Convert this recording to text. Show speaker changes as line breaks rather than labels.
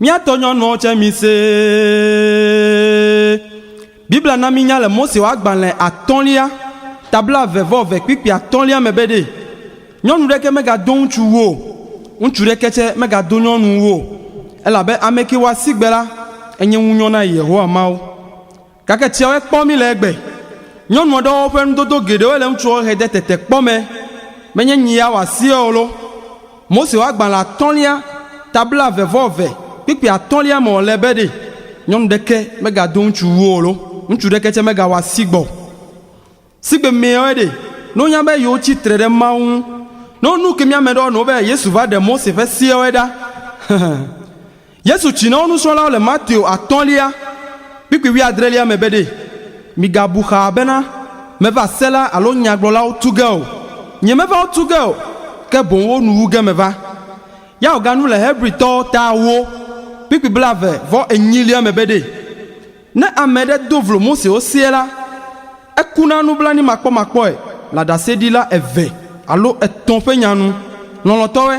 Mía tɔ nyɔnuwo tse mi see. Biblia na mínya le Mose ƒe agbalẽ atɔ̃lia, ta blaeve-vɔ-eve kpukpui atɔ̃lia me be ɖe, Nyɔnu ɖeke megado ŋutsu wu o, ŋutsu ɖeke tse megado nyɔnu wu o, elabe ame ke wɔ asigbe la, enye ŋunyɔ na Yehowa Mawu. Gake tsiawoe kpɔ mí le egbe. Nyɔnu aɖewo ƒe nudodo geɖewoe le ŋutsuwo he de tetekpɔ me. Menye nyi ya wòasie o lo. Mose ƒe agbalẽ atɔ̃lia, ta blaeve-vɔ-eve, kpukpui atɔ̃lia me wòle be ɖe, Nyɔnu ɖeke megado ŋutsu wu o lo, ŋutsu ɖeke tse megawɔ asi gbɔ o. Sigbe meawoe ɖe, ne wonya be yewotsi tre ɖe Mawu ŋu, ne wonu ke mía ame ɖewo nɔ be Yesu va ɖe Mose ƒe seawoe ɖa. Yesu tsi na wo nusrɔ̃lawo le Mateo atɔ̃lia, kpukpui wuiadrelia me be ɖe, Migabu xaa bena, meva se la alo nyagblɔlawo tu ge o. Nyemeva wo tu ge o, ke boŋ wo nu wu ge meva. Ya wòganu le Hebritɔwo ta wo, kpukpui blave vɔ enyilia me be ɖe, Ne ame ɖe do vlo Mose wo seɛ la, ekuna nublanuimakpɔmakpɔe le ɖaseɖila eve alo etɔ̃ ƒe nya nu. Lɔlɔ̃tɔwoe!